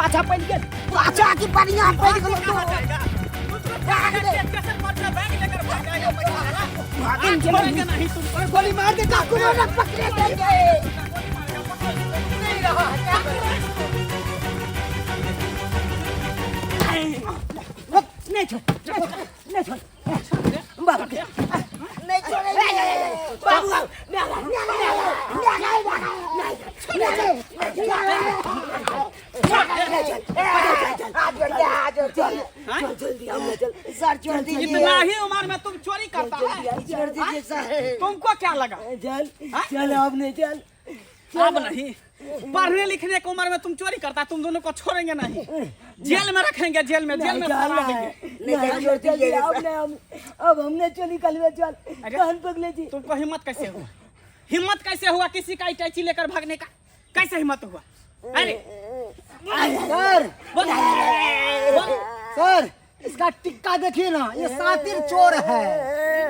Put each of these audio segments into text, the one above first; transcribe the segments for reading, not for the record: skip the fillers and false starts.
पाछा पड़ि गेल। पाछा की बढ़िया पड़ि गेल। कहाँ जाएगा? दूसरों के स्टेशन पर से बैग लेकर भाग जाएगा पैसा वाला। भागल छोड़ेंगे नहीं तुमको। गोली मार दे डाकू ना पकड़े देंगे। नहीं रहा। नहीं छोड़, नहीं छोड़ बाबू के। नहीं छोड़ेंगे बाबू। सर छोड़ दीजिए। इतना ही उम्र में तुम चोरी करता है? छोड़ दीजिए सर। तुमको क्या लगा? चल चल, अब नहीं चल। अब नहीं, पढ़ने लिखने की उम्र में तुम चोरी करता है, तुम दोनों को छोड़ेंगे नहीं, जेल में रखेंगे, जेल में, जेल में चल सड़ा देंगे। नहीं छोड़ दीजिए अब नहीं, हम अब हमने चोरी कर लिया। चल कान पकड़ जी। तुमको हिम्मत कैसे हुआ? हिम्मत कैसे हुआ किसी का इटाची लेकर भागने का? कैसे हिम्मत हुआ? अरे सर बोल, बोल। सर, इसका टिक्का देखिए ना, ये सातिर चोर है।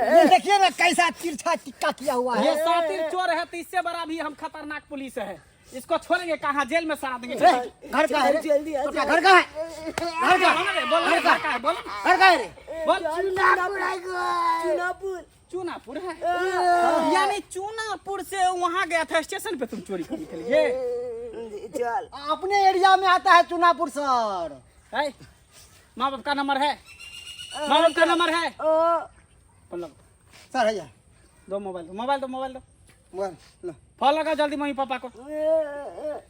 ये देखिए ना कैसा तिरछा टिक्का किया हुआ है। ये सातिर चोर है तो इससे बड़ा भी हम खतरनाक पुलिस है। इसको छोड़ेंगे कहाँ? जेल में सड़ा देंगे। रे, घर का है रे? जल्दी आ। तो क्या घर का है? घर का बोल रे, बोल रे, घर का है, बोल। घर का है रे? बोल। चुनापुर। चूनापुर है, यानी चूनापुर से वहाँ गया था स्टेशन पे तुम चोरी करने के लिए। चल। अपने एरिया में आता है चुनापुर सर। है माँ बाप का नंबर? है माँ बाप का नंबर? है? फोन लगाओ। सर है यार। दो मोबाइल, दो मोबाइल, दो मोबाइल, दो। मोबाइल लो। फोन लगाओ जल्दी मम्मी पापा को।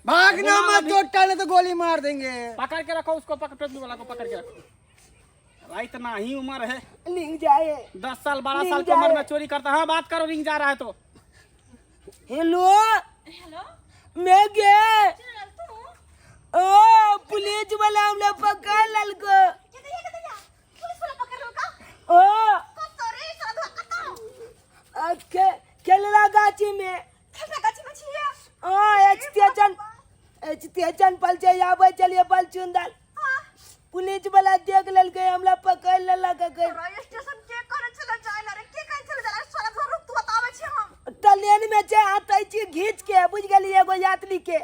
भागना मत, चोट डाले तो गोली मार देंगे। पकड़ के रखो उसको, पकड़, टोपी वाला को पकड़ के रखो भाई। इतना ही उम्र है। लिंग जाए। 10 साल 12 साल की उम्र में चोरी करता है। हाँ, बात करो, रिंग जा रहा है तो। हेलो हेलो, मैं गे ओ पुलिस वाला हमला पकड़ ललको। ओ आ, खेलला गाछी में। ओ स्टेशन, स्टेशन पर से आबै चलिए बल चुंदल, पुलिस वाला देख लेलकै, हमरा पकड़ लेलक। स्टेशन के करे छले जाय रे? के कहै छले जाय? सारा घर रुक, तू बताबै छी हम। ट्रेन में छै आते छी घींच के, बुझ गेलियै, एगो यात्री के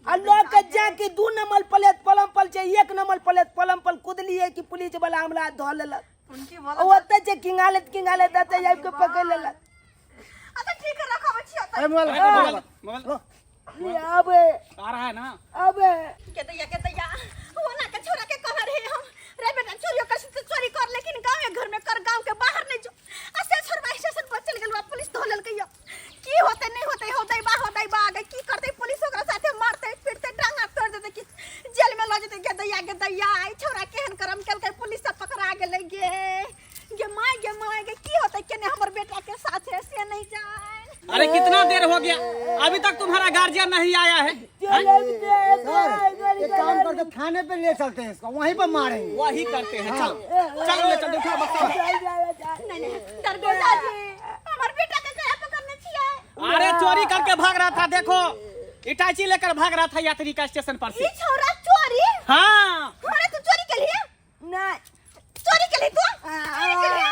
आ लऽ के जाके 2 नंबर प्लेटफॉर्म पर छै, 1 नंबर प्लेटफॉर्म पर कुदलियै कि पुलिस वाला हमरा धऽ लेलक। उनकी आ ओतऽ छै किंगालैत किंगालैत एतऽ आबि के पकड़ लेलक। अच्छा ठीक है, रखाबै छी ओतऽ। अरे मोबाइल। Mobile, mobile. आबे। आ रहा है ना? आबे। के दैया, के दैया, वो ना के छोरा के कह रहे हम रे, बेटा चोरियो कर से चोरी कर, लेकिन गांव के घर में कर, गांव के बाहर नहीं जो। आ से छोरबा स्टेशन पर चल गेल, पुलिस धो लेलकै। यो की होते नहीं होते, होते बा, होते बा आगे की करते पुलिस ओकरा साथे? मारते पीटते, टांगा तोड़ देते कि जेल में ल जेते? गे दैया, गे दैया, आई छोरा केहन करम केलकै, पुलिस सब पकड़ा गेलै। गे गे my, गे my, गे की होते केने हमर बेटा के साथे से नहीं जाए। अरे कितना देर हो गया, अभी तक तुम्हारा गार्जियन नहीं आया है। सर, एक काम करते, थाने पे ले चलते हैं इसको, वहीं पर मारेंगे। वही करते हैं, चल चल, ले चल, देखो बक्सा। नहीं नहीं, दरगोजा जी, हमर बेटा के कया पकड़ने छियै? अरे चोरी करके भाग रहा था, देखो इटाची लेकर भाग रहा था यात्री का स्टेशन पर से। ई छोरा चोरी? हाँ। अरे तू चोरी के लिए? नहीं। चोरी के लिए तू चोरी के लिए?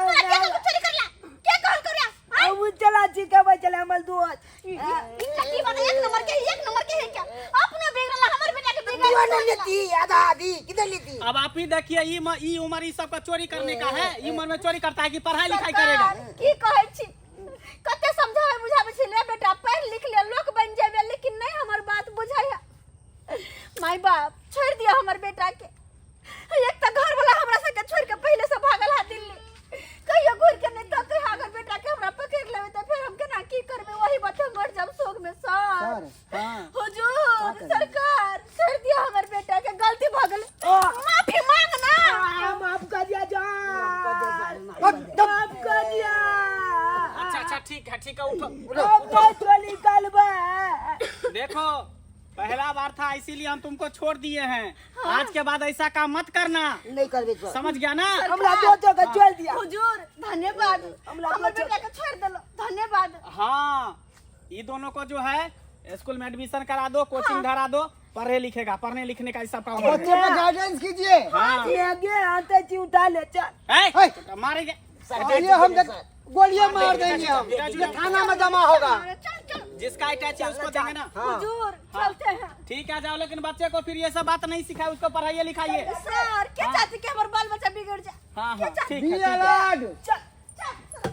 तोरा के कहल चोरी करला? के कहल करला? अब चला छी के चला हमर दोस्त। लकी वाला एक नंबर के, एक नंबर के है क्या? अपनो बिगड़ला, हमर बेटा के बिगड़ला। लेती आधा आधी किधर लेती? अब आप ही देखिए, ई उम्र ई सबका चोरी करने का है? ई उम्र में चोरी करता है कि पढ़ाई लिखाई करेगा? सरकार, की कहै छी, कते समझाबै बुझाबै छी, ले बेटा पढ़ लिख ले, लोक बन जेबे, लेकिन नहीं हमर बात बुझाय। माय बाप छोड़ दिया हमर बेटा के। एक तऽ घर वाला हमरा सबके छोड़ के पहिले से भागल है दिल्ली, कहियो घुर के नहीं तकै। अगर बेटा के हमरा पकड़ लेबै तऽ फेर हम केना की करबै? वही बात हम मर जाब शोक में सर। सर, हाँ। हुजूर सरकार, छोड़ दिया हमर बेटा के, गलती भऽ गेल, माफी मांग ना। माफ कर दिया जान, माफ कर दिया। अच्छा अच्छा, ठीक है, ठीक है, उठो। अब तो चोरी करबै। देखो, पहला बार था इसीलिए हम तुमको छोड़ दिए हैं। आज के बाद ऐसा काम मत करना। नहीं करबे सर। समझ गया ना? हमरा दोस्तो के छोड़ दिया। हुजूर धन्यवाद। हमरा हमर बेटा के छोड़ देलो, धन्यवाद। हाँ, ये दोनों को जो है स्कूल में एडमिशन करा दो, कोचिंग धरा दो, पढ़े लिखेगा, पढ़ने लिखने का ये सब काम। बच्चे पे गाइडेंस कीजिए। हाँ। आगे आते छी उठा ले चल। ए, हे। मारेंगे। और ये हम गोलियां मार देंगे हम, ये थाना में जमा होगा। चल चल। जिसका अटैची उसको देंगे ना। हुजूर चलते हैं। ठीक है जाओ, लेकिन बच्चे को फिर ये सब बात नहीं सिखाए, उसको पढ़ाइए लिखाइए। सर क्या चाहते कि हमारे बाल बच्चा बिगड़ जाए? हाँ हाँ ठीक बी है, ठीक है। अलर्ट। चल।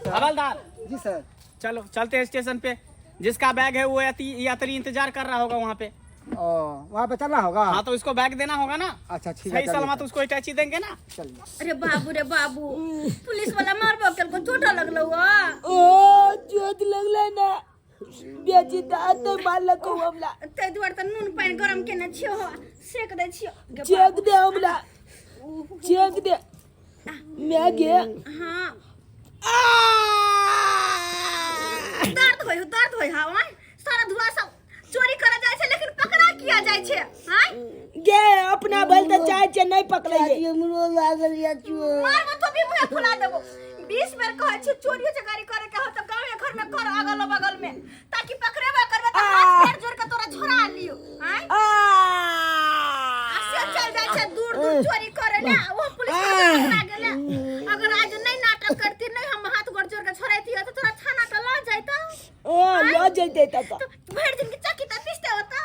हवलदार जी सर। चलो चलते हैं स्टेशन पे, जिसका बैग है वो यात्री इंतजार कर रहा होगा वहाँ पे। ओ वहाँ पे चलना होगा? हाँ तो इसको बैग देना होगा ना। अच्छा ठीक है, सही सलामत उसको अटैची देंगे ना। चलिए। अरे बाबू रे बाबू, पुलिस वाला मारबो केलको, चोट लगलो। ओ चोट लगलै ना बेची दांत मारलको हमरा। तै दुआरे त नून पानि गरम केने छियो, सेक दै छियो। चेक दे हमरा, चेक दे मैं गे। हाँ दर्द होय, दर्द होय। हाँ सारा धुआं सब चोरी करे जाय छै, लेकिन पकड़ा किया जाय छै? हां गे अपना भल त चाहे छै नहीं पकड़ैये। हमरो लागल या चोर। मारबो तो भी मुंह फुला देबो। 20 बेर कहै छी चोरियो चकारी करे के हो त गांवे घर में कर, अगल बगल में, ताकि पकड़ेबा करबे त हाथ पैर जोड़ के तोरा छोड़ा लियो। हां आ से चल जाय छै दूर दूर चोरी करे ना, वो पुलिस के पकड़ा गेले। अगर आज नहीं नाटक करती, नहीं हम हाथ गोड़ जोड़ के छोड़ाती त तोरा थाना त ल जायता। ओ ल जैते त भरि दिन के चक्की त पीसते होता।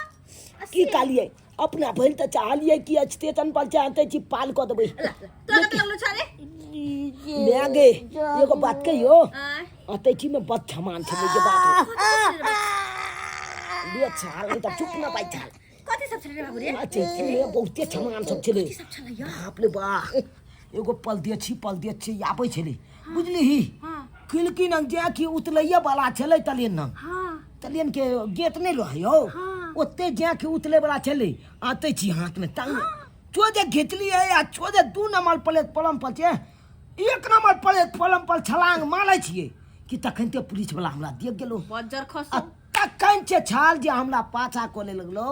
की कालिए अपना भइल त चाहलिए कि स्टेशन पर चाहते छी पाल क देबै। तोरा कत लगलो छरे? मैं गे एगो बात कहियो, अतै छी में बद छमान छलै जे बात ले छाल त चुप न पाइ छाल। कथि सब छलै रे बाबू रे? अतै छी में बहुते छमान सब छलै। कथि सब छलै या? बाप रे बा, एगो पलदेछी आबै छलै बुझलिही। खिलकी नंग जे कि उतलैये वाला छलै तलेन नंग। हां तलेन के गेट नहीं रहै यौ, ओते जे कि उतले वाला छलै। आते छी हाथ में तंग चो जे घिचलियै आ चो जे 2 नंबर प्लेटफॉर्म पर छै, 1 नंबर प्लेटफॉर्म पर छलांग मारै छियै कि तखन ते पुलिस वाला हमरा देख गेलो। बज्जर खसो। आ तखन छै छाल जे हमरा पाछा कोले लगलो।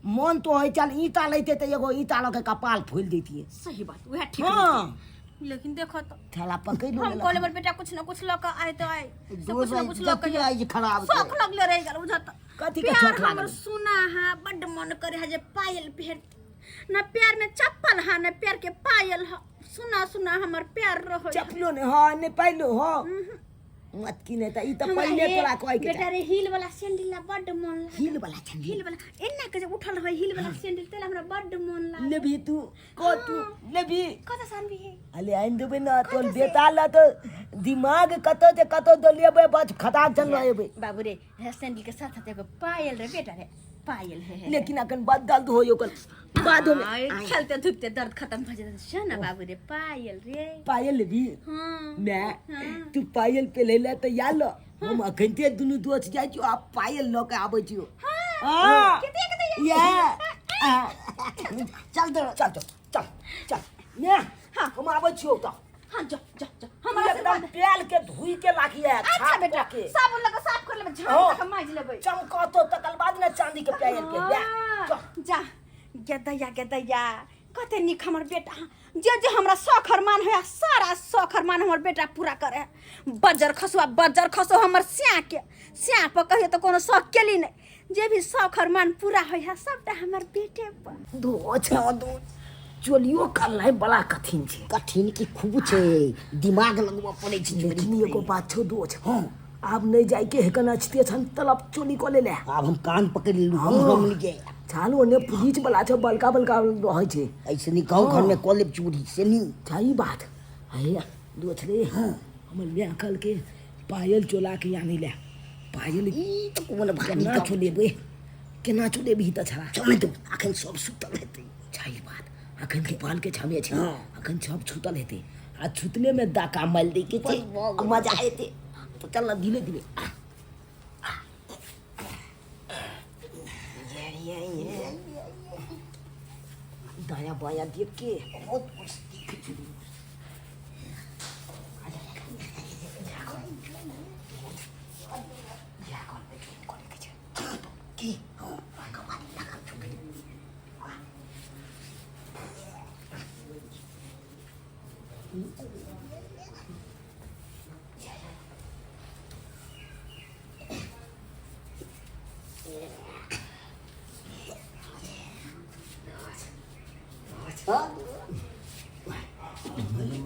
मन तो होइ चल ईंटा लैते त एगो ईंटा लऽ के कपाल फोलि दैतियै। सही बात, वएह ठीक। हाँ लेकिन देखो तो थैला पकड़ लो। हम कहले बर बेटा कुछ न कुछ लऽ के आय तो आय, से कुछ न कुछ लऽ के आई खराब शौक लगले रहि गेल बुझत। कथी के प्यार शौक लागल? हमर सुना हा, बड्ड मन करे हा जे पायल पहिर, न प्यार में चप्पल हा न प्यार के पायल हा। सुना सुना हमर प्यार रहो। चप्पलो ने हा ने पाइलो हा मत की ने त ई त पहिले तोरा कहै के बेटा रे हील वाला सैंडल ला बड्ड मन लागल। हील वाला सैंडल? हील वाला एना के जे उठल रहै हील वाला सैंडल, तेला हमरा बड्ड मन लागल। लेबी तू को तू लेबी? कत सानबी हे? अले आनि देबै ना तोर बेटा ला तो दिमाग कतौ जे कतौ दलिएबै बस खता चल एबै। बाबू रे सैंडल के साथ साथ एगो पायल रे बेटा रे, पायल है, है। लेकिन अखन बड दर्द होय ओकर बाद में। खेलते धूपते दर्द खत्म भ जेतै छै ना बाबू रे। पायल रे पायल लेबी? हां मैं तू पायल पे ले ले त या ल, हम अखन ते दुनू दोस्त जाइ छियो आ पायल ल के आबै छियो। हां कते कते या चल दो चल चल चल चल ने। हां हम आबै छियो त। हां जा जा जा, हमरा एकदम प्याल के धुई के लाखिए। अच्छा बेटा साबुन लगा साफ कर लेबै, झाड़ के माज लेबै, चमकतो तकर बाद ने चांदी के पायल के। जा गेदैया गेदैया कते नीक हमर बेटा, जे जे हमरा शौख अरमान होया सारा शौख अरमान हमर बेटा पूरा करे। बज्जर खसुआ बज्जर खसो हमर स्या के स्या पर कहियो तो कोनो शौक केली नहीं, जे भी शौख अरमान पूरा होया सबटा हमर बेटे पर। दो छो दो चोलियो करनाइ बड़ा कठिन छै। कठिन की खूब छै, दिमाग लगबऽ पड़ै छै। लेकिन एगो बात छौ दोस्त, हँ आब नहीं जाय के हेकन स्टेशन तलब चोली कऽ ले ले। आब हम कान पकड़ लेलहुँ, हम नहीं जाय। चालू ओने पुलिस वाला छै, बड़का बड़का रहै छै। ऐसे नहीं गाँव घर में कऽ लेब चोरी से नहीं। सही बात है दोस्त रे। हाँ हमर माय कहलकै पायल चोला के आनि ले पायल। ई तऽ कोन भारी केना चोलेबै, केना चोलेबही तऽ छड़ा चल तो अखन सब सुतल हेतै। सही बात, अखन के पाल के छामे छै, अखन सब छुतल हेतै आ छुतले में डाका मारि दै के छै, मजा एतै। तो चल ना धीरे धीरे। दाया बाया देख के बहुत कुछ देख छै। की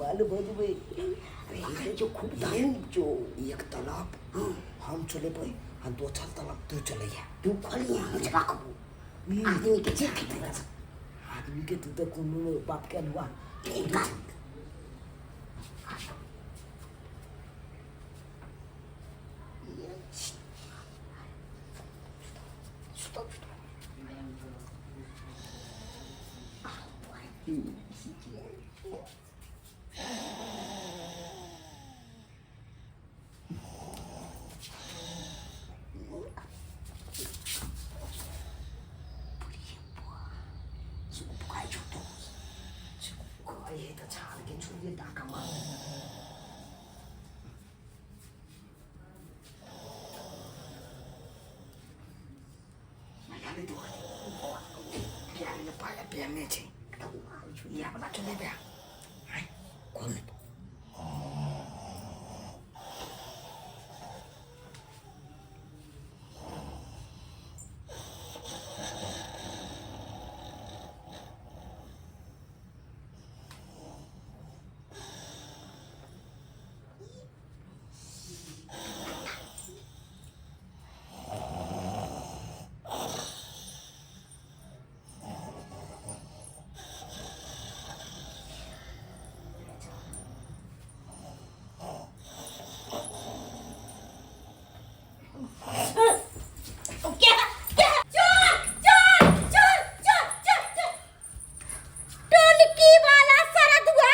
माल भजबै जो खूब दाम जो एक तालाब हम चलेबै हम तो चल तब तू चलैया तू खोलिया हम राखबो आदमी के जे खेतै आदमी के तू तो कोनो बाप के अनुआ टोलकी वाला सरदुआ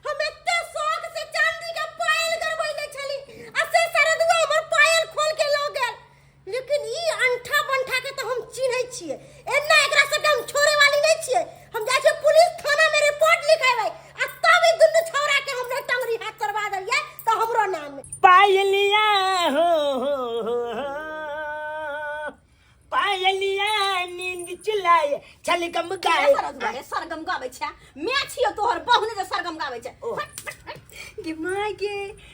हम एते शौक से चांदी के पायल गड़बैले छली आ से सरदुआ हमर पायल खोल के लऽ गेल। लेकिन ई अंठा बंठा के तो हम चिन्है छियै, एना एकरा सबके हम छोड़े वाली नहि छियै। हम जाइ छियै पुलिस थाना में रिपोर्ट लिखेबै आ तब ई दुनू छौड़ा के हमरा टंगरी हाथ करवा देलियै तऽ हमरो नाम नहि। पायलिया हो हो हो हो पायलिया नींद चुलाए छल गम गाए। सरगम रे सरगम गाबै छै, मैं छियो तोहर बहु ने जे सरगम गाबै छै। गे my गे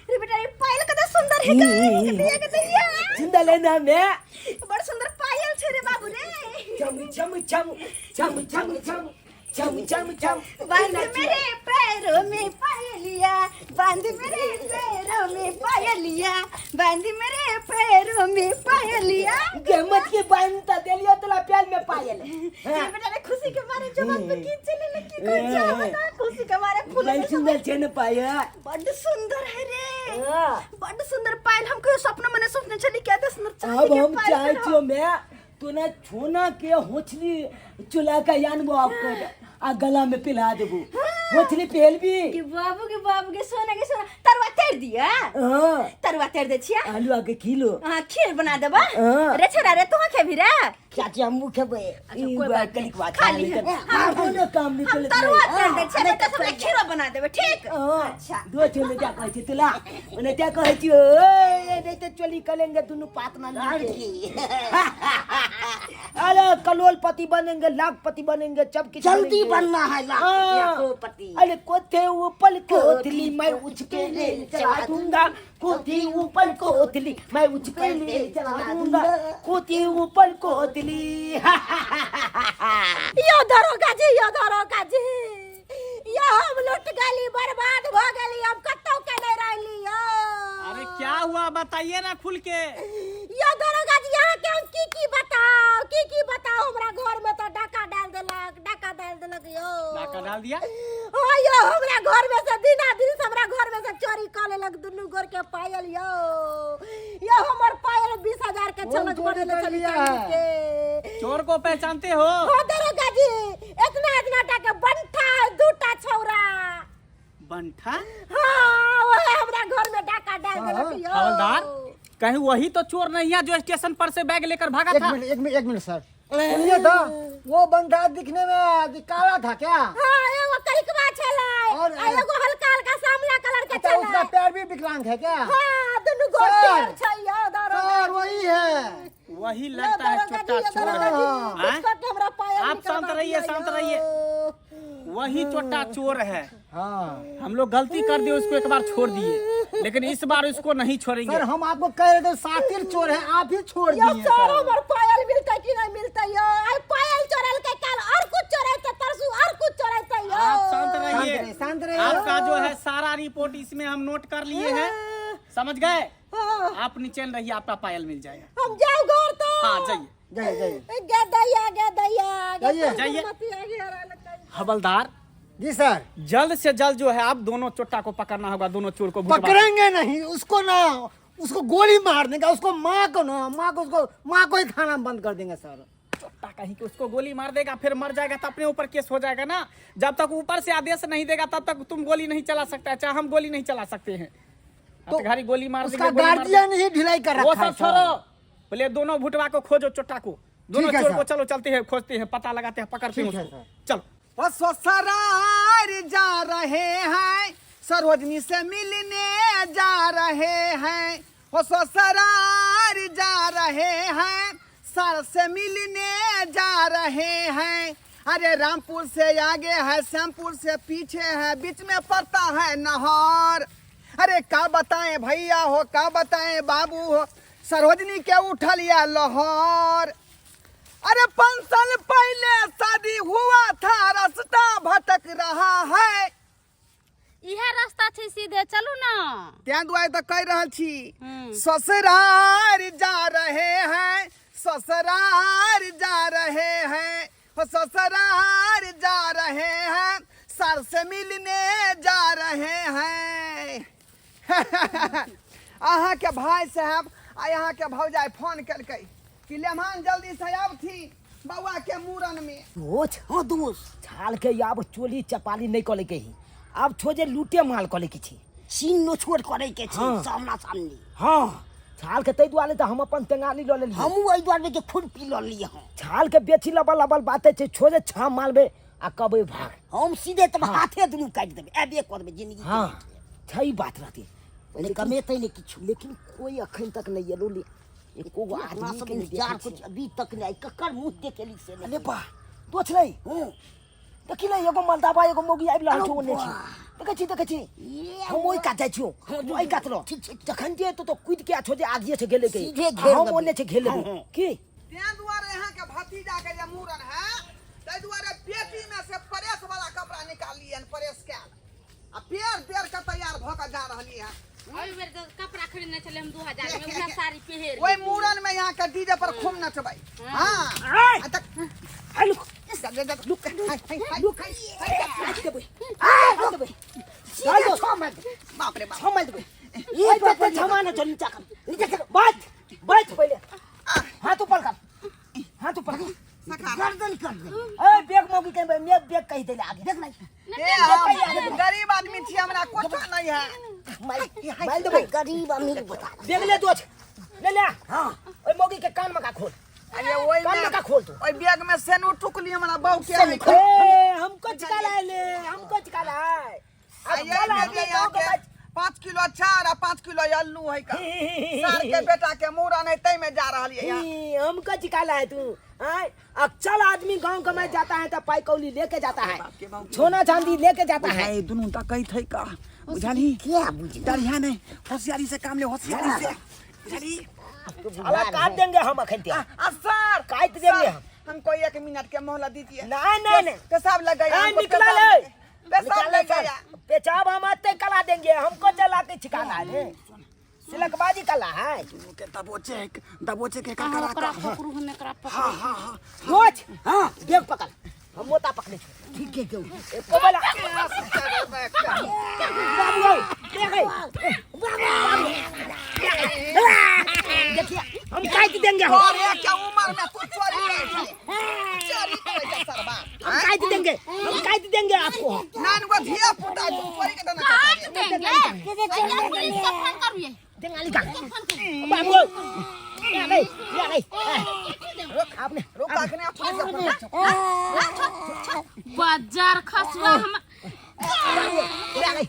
रे बेटा रे, पायल कते सुंदर है गे के के दैया सुंदर है ना मैं? बड़ सुंदर पायल छै रे बाबू रे। चम चम चम चम चम चम चम चम चम बांध मेरे पैरों में पायलिया, बांध मेरे पैरों में पायलिया, बांध मेरे पैरों में पायलिया। गमत के बांधता देलियो तोला प्याल में पायल। रे बेटा रे, खुशी के मारे जवान पे खींच चले ले की कर जा बता, खुशी के मारे फूल बड़ सुंदर छै ने पायल? बड़ सुंदर है रे। हाँ। बड़ सुंदर पायल, हम कहियो सपना में नहीं सोचने छली क्या एते सुंदर अब चांदी के हम पायल चाहे छलो। छियो मैं तो ना छोना के होछली चुला का यानबो आपको आ गला में पिला देबो। होछली पहल भी के बाबू के बाबू के सोना के सोना तरुआ तैर दिया। हाँ। तरुआ तैर दे छिया। आलू आके किलो। हाँ, खीर बना देबा। हाँ। रे छोरा रे, तू खेबी रे? चाची हमहू खेबै। अच्छा, ई कोई बात बात कलिक बात खा ली। नहीं। हम कोनो काम नहीं हम चलत तरुआ नहीं। तैर दे छिया, बेटा सबके खीरो बना देबे, ठीक? हाँ। अच्छा। दो चले जा कहै छी तुला। ओने क्या कहै छी, ओए, नहीं तो चोली करेंगे दुनू पात ना लीके। अरे कलोलपति बनेंगे, लाखपति बनेंगे, सब किछ जल्दी बनेंगे। बनना है लाखपति, हाँ। करोड़पति। अरे कोथे ऊपर कोथली मैं उचके ले चला दूंगा, कोथी ऊपर कोथली मैं उचके ले चला दूंगा, कोथी ऊपर कोथली। यो दरोगा जी, यो दरोगा जी, यो हम लुट गेली, बर्बाद भ गेली, हम कतौ के नहीं रहली यो। अरे क्या हुआ बताइए ना खुल के। यो दरोगा जी, यहाँ के हम की की बताओ, की की बताओ, हमरा घर में तो डाका डाल देलक, डाका डाल देलक यो। डाका डाल दिया? हाँ यो, हमरा घर में से दिना दिन से हमरा घर में से चोरी कर लेलक दुनू गोर के पायल यो। यो हमर पायल 20,000 के कौन छलक चोरी बनल कर छली लिया चांदी है? के। चोर को पहचानते हो? हाँ दरोगा जी, इतना इतना टा के बंठा है, दूटा छौरा। बंठा? हाँ, वह हमरा घर में डाका डाल देलक यो। हवलदार, कहीं वही तो चोर नहीं है जो स्टेशन पर से बैग लेकर भागा एक था? मिनट, एक मिनट, एक मिनट सर, सुनिए तो, वो बंदा दिखने में काला था क्या? हाँ, एगो करिकवा छलै, और- आ एगो हल्का हल्का सामला कलर के अच्छा, छलै। उसका पैर भी विकलांग है क्या? हाँ, दुनू गोर सर, पैर छै यो दरोगा सर वही है। वही यो लगता है दरोगा छोटा जी, यो चोर दरोगा है। जी, हाँ? कुछ करके हमरा पायल आप निकलवा शांत रहिए, दिया शांत यो। रहिए। वही छोटा चोर है। हाँ। हम लोग गलती कर दिए, उसको एक बार छोड़ दिए, लेकिन इस बार उसको नहीं छोड़ेंगे। सर हम आपको कह रहे थे सातिर चोर है, आप ही छोड़ यो दिए सर, सर। हमर पायल मिलतै कि नहीं मिलतै यो? आइ पायल चोरल के काल और कुछ चोरैतै, परसू और कुछ चोरैतै यो। आप शांत रहिए, शांत रहिए, शांत रहिए। आपका जो है सारा रिपोर्ट इसमें हम नोट कर लिए हैं, समझ गए? हाँ। आप निचैन रहिए, आपका पायल मिल जाएगा। हम जाओ घर तो। हाँ जाइए। जाइए जाइए। गे दैया, गे दैया, गे। जाइए। जाइए। मतिया गे रे लगता है। हवलदार जी सर। जल्द से जल्द जो है आप दोनों चोट्टा को पकड़ना होगा, दोनों चोर को भुटवा। पकड़ेंगे नहीं उसको ना, उसको गोली मार देंगे, उसको माँ को ना, माँ को, उसको माँ को ही खाना बंद कर देंगे सर। चोट्टा कहीं कि उसको गोली मार देगा फिर मर जाएगा तो अपने ऊपर केस हो जाएगा ना। जब तक ऊपर से आदेश नहीं देगा तब तक तुम गोली नहीं चला सकता, चाहे हम गोली नहीं चला सकते हैं। तो घड़ी गोली मार उसका देंगे, गोली मार गार्जियन देंगे। ही ढिलाई कर वो रखा है सब सर। छोड़ो, बोले दोनों भुटवा को खोजो, चोट्टा को, दोनों ठीक है चोर को। सर। चलो चलते हैं, खोजते हैं, पता लगाते हैं, पकड़ते हैं ठीक है उसको। सर। चलो। ओ ससुराल जा रहे हैं, सरोजनी से मिलने जा रहे हैं। ओ ससुराल जा रहे हैं, सर से मिलने जा रहे हैं। अरे रामपुर से आगे है, श्यामपुर से पीछे है, बीच में पड़ता है नहर। अरे का बताएं भैया हो, का बताएं बाबू हो, सरोजनी के उठल या लहर। अरे 5 साल पहले शादी हुआ था, रास्ता भटक रहा है। इहे रास्ता छै, सीधे चलू ना। तें दुआरे तऽ कहि रहल छी। हम्म। ससुराल जा रहे हैं, ससुराल जा रहे हैं, हो ससुराल जा रहे हैं, सर से मिलने जा रहे हैं। अहाँ के भाई साहब आ यहाँ के भौजाई फोन केलकै कि लेमान जल्दी से आबथी बौआ के मूड़न में। दोस्त, हाँ दोस्त, छाल के आब चोली चपाली नहीं कले के ही, आब छोजे लूटे माल कले के छी, सीन नो छोड़ करे के छै। हाँ। सामना सामनी। हाँ, छाल के तै दुआरे तऽ हम अपन टेंगाली लऽ लेलियै। हमहूँ एहि दुआरे के खुरपी लऽ लियै हँ। छाल के बेची लबल लबल बाते छै, छोजे छा मालबे आ कबे भाग। हम सीधे तब हाथे दुनू काटि देबै, एबे करबै जिंदगी के। हाँ छै बात रहती, नहि कमेतै नहि किछु। लेकिन कोई अखन तक नहीं एलो ले, एको गो अपना आदमी सब के नहीं इंतजार देखै कुछ छियै। अभी तक नहि, ककर मुँह देखेली से अरे बा दोछ नहीं, देखी ले एगो मलदाबा एगो मौगी आबि रहल छौ ओने छी, देखै छी देखै छी। हम ओहि कात जाइ छियौ, तू एहि कात रह। ठीक छै। जखन जे एतौ तऽ कूदि के आ छौ जे आगिए छै गेले के सीधे घेर हम देबै। ओने छै घेर लेबै। हँ, हँ। की तें दुआरे यहाँ के भतीजा के जे मूड़न है ताहि दुआरे पेटी में से प्रेस वाला कपड़ा निकाललियै हन, प्रेस कयल आ पेड़ देर के तैयार भऽ के जा रहली हन। एहि बेर तऽ कपड़ा खरीदने छलै हम 2000 में, उएह साड़ी पहिर ओहि मूड़न में यहाँ के डीजे पर खूब नचबै। हाँ आ तक आइ लुक लुक लुक, काटि देबै, काटि देबै। सीधे छओ मारि देबै। बाप रे बाप, छमाइ देबै। ई पे छमा न चल, नीचा कर, नीचा कर, बैठ बैठ पहिले, हाथ ऊपर कर, हाथ ऊपर कर। गर्दन कर देबै। ए बेग मौगी के मैं बेग कहि देले आगे देख नहीं। ए हम गरीब आदमी छी, हमरा कुछो नहीं है। मारि देबै। गरीब अमीर बता। बेग ले दोछ ले ले। हाँ। ओइ मौगी के कान में का खोल, अरे ओहि कान में में का खोल तू। ओहि बैग में सेनू टुकली हमरा बहू के है। ए हमको चिकाला है ले, हमको चिकाला है। आ यही में जे यहाँ के 5 किलो चार आ 5 किलो आलू है का सार के बेटा के मूड़न है तै में जा रहल है। हमको चिकाला है तू। आय, अक्सर आदमी गांव कमाए जाता है तो पाई कौली लेके जाता है, सोना चांदी लेके जाता है। दुनू डकैत है का बुझलही? क्या बुझली? डरिया नहीं, होशियारी से काम ले, होशियारी से, बुझलही? साला काट देंगे हम अखन ते। आ सर काट देंगे सर, हम। हमको 1 मिनट के मोहलत दीजिए। नहीं नहीं नहीं, पेशाब लग गया ए, हमको, निकला पेशाब ले। पेशाब निकाल ले लग सर। गया। पेशाब हम आते कला देंगे, हमको चला के छिकाना है, सिलकबाजी कला है। के दबोचे दबोचे के का करा ओकरा पकड़ू, हम एकरा पकड़ू। हाँ हाँ हाँ। रोज हाँ बेग पकड़, हम मोता पकड़े छो। ठीक है क्यों? एको बोला बाबू आओ, देख ए, बाबू देखिए हम काट देंगे, हम अरे क्या उम्र में तू चोरी करे छै, चोरी करे छै सरबा। हम काट देंगे, हम काट देंगे आपको। नान गो धिया पुता तू चोरी के देना। काट देंगे भैया, पुलिस के फोन करू ये। देंगाली का बाबू या नहीं, या नहीं, आपने रुक, अखने पुलिस के फोन कर। बाजार खसुआ हम। या नहीं,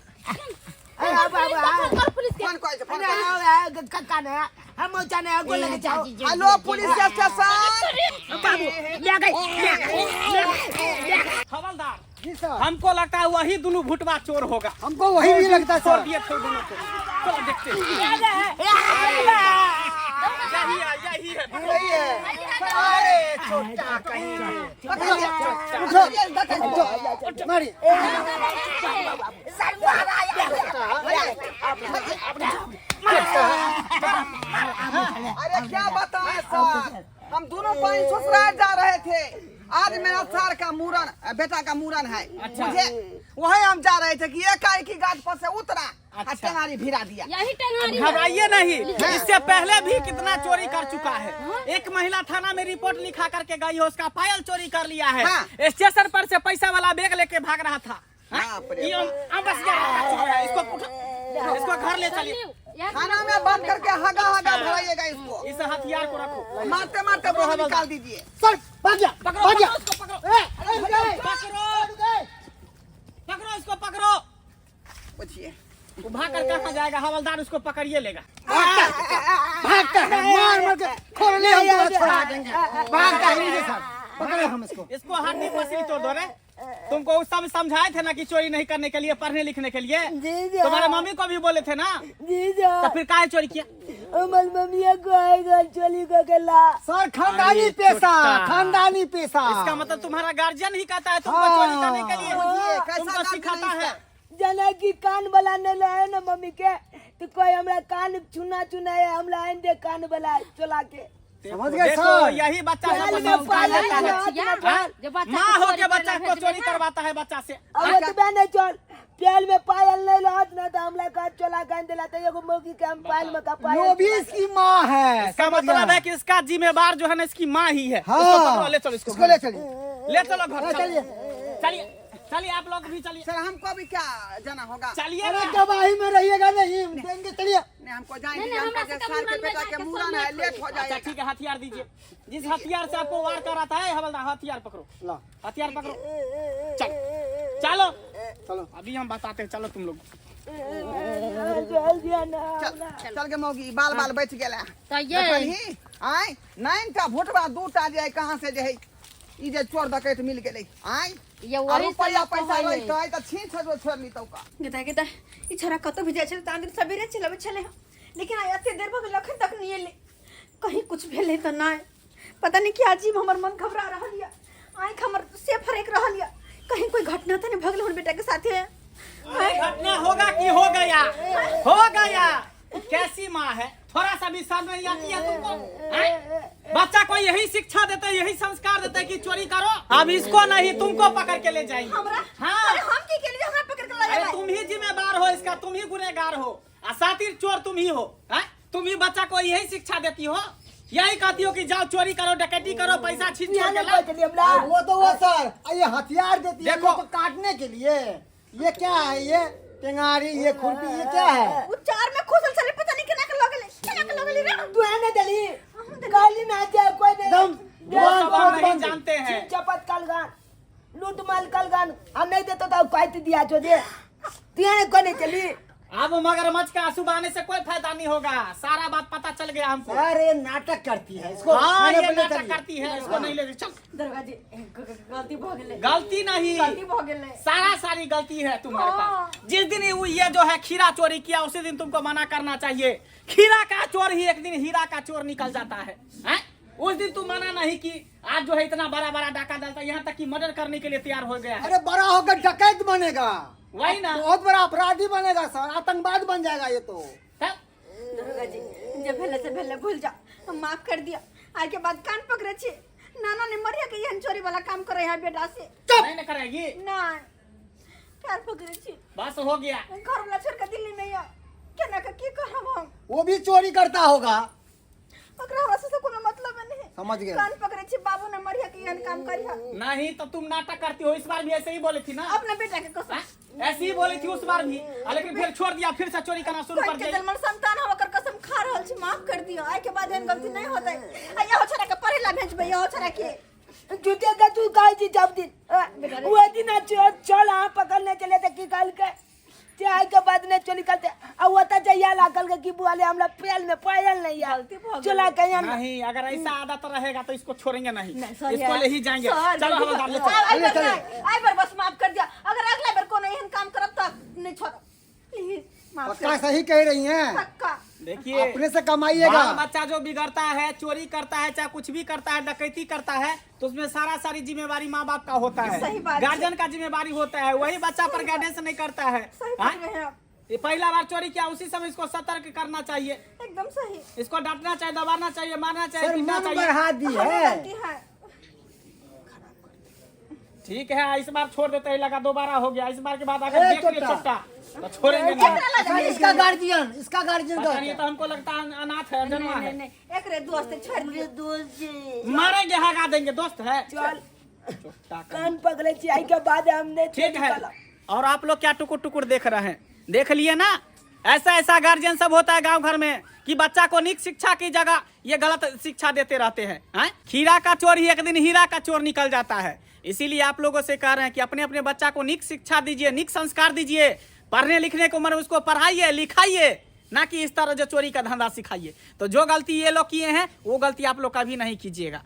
अरे बाबू फोन कर पुलिस के। फोन कर, फोन कर। कक्का ने हम जाने गोल लगे जाओ। Hello police station. बाबू ले गए, ले गए। हवलदार जी सर। हमको लगता है वही दोनों भुटवा चोर होगा। हमको वही भी लगता छोड़ सर। दिए थे दोनों को, चलो देखते हैं। यही है, यही है। यही है। अरे छोटा कहीं उठो मारी अरे क्या बताएं सर, हम दोनों भाई ससुराल जा रहे थे। आज मेरा सार का मूरन, बेटा का मूरन है। अच्छा। मुझे वही हम जा रहे थे कि एकाएक ही गाछ पर से उतरा अच्छा। टेंगारी भिरा दिया। यही टेंगारी है। घबराइए नहीं, इससे पहले भी कितना चोरी कर चुका है। एक महिला थाना में रिपोर्ट लिखा करके गई है, उसका पायल चोरी कर लिया है। हाँ। स्टेशन पर से पैसा वाला बैग लेके भाग रहा था। हाँ? बाप रे ये हम बस गया है, इसको उठा, इसको घर ले चलिए। यार, थाना में बंद करके हगा हगा भराइएगा इसको। इस हथियार को रखो, मारते मारते बाहर निकाल दीजिए। सर भाग गया पकड़ो भाग गया। पकड़ो इसको, पकड़ो ए, अरे रुक गए। पकड़ो रुक गए। पकड़ो इसको, पकड़ो। पूछिए वो भाग कर कहाँ जाएगा? हवलदार उसको पकड़िए लेगा। भागता है मार मार के खोल ले, हम तो छोड़ा देंगे। भागता है लीजिए सर, पकड़े हम इसको। इसको हड्डी पसली तोड़ दो रे। तुमको उस समय समझाए थे ना कि चोरी नहीं करने के लिए, पढ़ने लिखने के लिए। जी जी। तुम्हारे मम्मी को भी बोले थे ना, जी तो सर। फिर काहे चोरी किया? हमर मम्मी को आएगा चोरी को के ला। सर खानदानी अरे पेशा, छोटा। खानदानी पेशा। इसका मतलब तुम्हारा गार्जियन ही कहता है तुमको हाँ। चोरी करने के लिए, ये कैसा तुमको गार्जियन सिखाता है है। इसका? जना कि कान वाला नहीं लाए ना मम्मी के, तो कोई हमरा कान चुना चुना है, हमरा आइन दे कान वाला चला के। समझ गए देखो सर। यही बच्चा चल सबको में संस्कार पालन देता है। हाथ में हाँ? जब बच्चा माँ को हो चोरी के बच्चा करना को चोरी भेजबे ना। करवाता है बच्चा से। अब ओतबे नहीं चल, प्याल में पायल नहीं लात ना तो हमला का चला कान दिला तो एगो मौकी के हम पायल में का पायल। लोभी इसकी माँ है। इसका समझ गया। मतलब है कि इसका जिम्मेदार जो है ना इसकी माँ ही है। हाँ। इसको पकड़ो, ले चलो इसको, इसको ले चलिए, ले चलो घर। हाँ, चलिए चलिए। चलिए चलिए, आप लोग भी चलिए सर हमको भी क्या जाना होगा? चलिए अरे ना। गवाही में रहिएगा नहीं देंगे, चलिए। नहीं हमको जाएंगे, नहीं, नहीं, हमको हमरा जे से सार के कभी बेटा मन के में मूरन है, जाके लेट हो अच्छा जाएगा। ठीक है, हथियार दीजिए। जिस हथियार से आपको वार कराता है हवलदार, हथियार पकड़ो, ला हथियार पकड़ो। चलो चलो चलो अभी हम बताते हैं, चलो तुम लोग। चल दिया ना। चल चल के मौगी बाल बाल बच गेला। तऽ ये देखलही आय 9 टा भोटवा 2टा जे कहाँ से जे है ई जे चोर डकैत मिल गेलै आय ये आ वही रुपैया सब पैसा कहै। लैतै तऽ छीन छो छोड़ लीतौ का। गेता गेता ई छोरा कतौ भी जाइ छलै तऽ आन दिन सबेरे चलि अबै छलै हँ, लेकिन आइ एते देर भऽ गेल अखन तक नहि एलै। कहीं कुछ भेलै तऽ नहि, पता नहि की अजीब हमर मन घबरा रहल यऽ, आँखि हमर से फरकि रहल यऽ, कहीं कोई घटना तऽ नहि भऽ गेल हमर बेटाके साथे? घटना होगा कि हो गया, हो गया। कैसी माँ है, थोड़ा सा भी शर्म नहीं आती है तुमको? हैं? बच्चा को यही शिक्षा देते, यही संस्कार देते कि चोरी करो। अब इसको नहीं तुमको पकड़ के ले जाएंगे। हमरा? हाँ। अरे हम की केलियै हमरा पकड़ के लऽ अरे जेबै? तुम ही जिम्मेदार हो इसका, तुम ही गुनहगार हो, असातिर चोर तुम ही हो। हैं? तुम ही बच्चा को यही शिक्षा देती हो, यही कहती हो कि जाओ चोरी करो, डकैती करो, पैसा छीन छोड़ के लाओ। हमरा वो तो वो सर ये हथियार देती है देखो। लोग को काटने के लिए। ये क्या है? ये टेंगारी, ये खुरपी, ये क्या है? ओ चार में खोसल छलै, पता नहि केना के लऽ गेलै, केना के लऽ गेलै रे? तू है ना दली गाली ना जाए कोई नहीं। एकदम वो सब हम दुकान नहीं बंद। जानते हैं। छीन चपत कलगान लूट माल कलगान हम नहीं देते तो काट दिया जो दे तू कोई नहीं चली। अब मगरमच्छ का आंसू बहाने से कोई फायदा नहीं होगा, सारा बात पता चल गया हमको। सर ये नाटक करती है, इसको हाँ थाने ये पर ले नाटक चलिए। करती है, इसको नहीं ले चल। दरोगा जी गलती भऽ गेलै। गलती नहीं, गलती भऽ गेलै। सारा सारी गलती है तुम्हारे पास। जिस दिन वो ये जो है खीरा चोरी किया उसी दिन तुमको मना करना चाहिए। खीरा का चोर ही एक दिन हीरा का चोर निकल जाता है, हैं? उस दिन तुम मना नहीं कि आज जो है इतना बड़ा बड़ा डाका डालता है, यहाँ तक कि मर्डर करने के लिए तैयार हो गया है। अरे बड़ा होकर डकैत बनेगा, वही ना, बहुत बड़ा अपराधी बनेगा सर, आतंकवाद बन जाएगा ये तो। तब? दरोगा जी जे भेलै से भेलै, भूल जा, हम माफ कर दिया। आइ के बाद कान पकड़े छी, नाना ने मरिया के एहन चोरी वाला काम करे है बेटा से। नहीं ना करेगी। नहीं पैर पकड़े छी, बस हो गया। घर वाला छोड़ के दिल्ली में या केना के की करब हम? वो भी चोरी करता होगा। ओकरा हमरा से कोनो मतलब नहीं। समझ गए। कान पकड़े छी, बाबू ने मरिया के एहन काम करिया। नहीं तो तुम नाटक करती हो, इस बार भी ऐसे ही बोली थी ना। अपना बेटा के कसम। हाँ? ऐसे ही बोली थी उस बार भी, लेकिन फिर छोड़ दिया, फिर से चोरी करना शुरू कर के दिया। जन्मल संतान हम ओकर कसम खा रहल छी, माफ कर दियो। आइ के बाद एहन गलती नहीं होतै। आ यहो छोरा के पढ़े ला भेजबै, यहो छोरा के। झूठे का तू काहे छी जब दिन वो दिन चल हाँ पकड़ने चले थे की काल के चाय के बाद ने चोरी करते आ वो तो जइया लागल के की बुआले हमरा पेल में पायल नहीं यार चला के यहाँ नहीं अगर ऐसा आदत रहेगा तो इसको छोड़ेंगे नहीं, सॉरी इसको यार। ले ही जाएंगे। सॉरी। चलो हवलदार ले चलो। आई बार नहीं, आई बार बस माफ कर दिया। अगर अगला बार कोनो एहन काम करब तो नहीं छोड़ब, प्लीज माफ पक्का कर। सही कह रही हैं। पक्का। देखिए अपने से कमाइएगा। बाल बच्चा जो बिगड़ता है, चोरी करता है, चाहे कुछ भी करता है, डकैती करता है, तो उसमें सारा सारी जिम्मेवारी माँ बाप का होता है। सही बात है। गार्जियन का जिम्मेवारी होता है, वही बच्चा पर गाइडेंस नहीं करता है। सही हाँ? बोल रहे हैं आप। ये पहला बार चोरी किया उसी समय इसको सतर्क करना चाहिए, एकदम सही। इसको डांटना चाहिए, दबाना चाहिए, मारना चाहिए, सर पीटना मन चाहिए। बढ़ा दी हमें है। गलती है। ठीक है, इस बार छोड़ देते हैं, लगा दोबारा हो गया। इस बार के बाद अगर ए, देख लिए चोटा। चोटा तो छोड़ेंगे नहीं। सर इसका गार्जियन, इसका गार्जियन पता नहीं, ये तो हमको लगता है अनाथ है, नहीं अंजनवा नहीं है। नहीं, एकरे दोस्त छोड़ दियो। दोस्त छै। मारेंगे, हगा देंगे, दोस्त है। चल चोटा का। कान पकड़े छी, आई के बाद हम नहीं ठीक है। और आप लोग क्या टुकुर टुकुर देख रहे हैं, देख लिए ना, ऐसा ऐसा गार्जियन सब होता है गांव घर में कि बच्चा को निक शिक्षा की जगह ये गलत शिक्षा देते रहते हैं, हैं? खीरा का चोर ही एक दिन हीरा का चोर निकल जाता है। इसीलिए आप लोगों से कह रहे हैं कि अपने अपने बच्चा को निक शिक्षा दीजिए, निक संस्कार दीजिए, पढ़ने लिखने को उम्र में उसको पढ़ाइए लिखाइए, ना कि इस तरह जो चोरी का धंधा सिखाइए। तो जो गलती ये लोग किए हैं वो गलती आप लोग कभी नहीं कीजिएगा।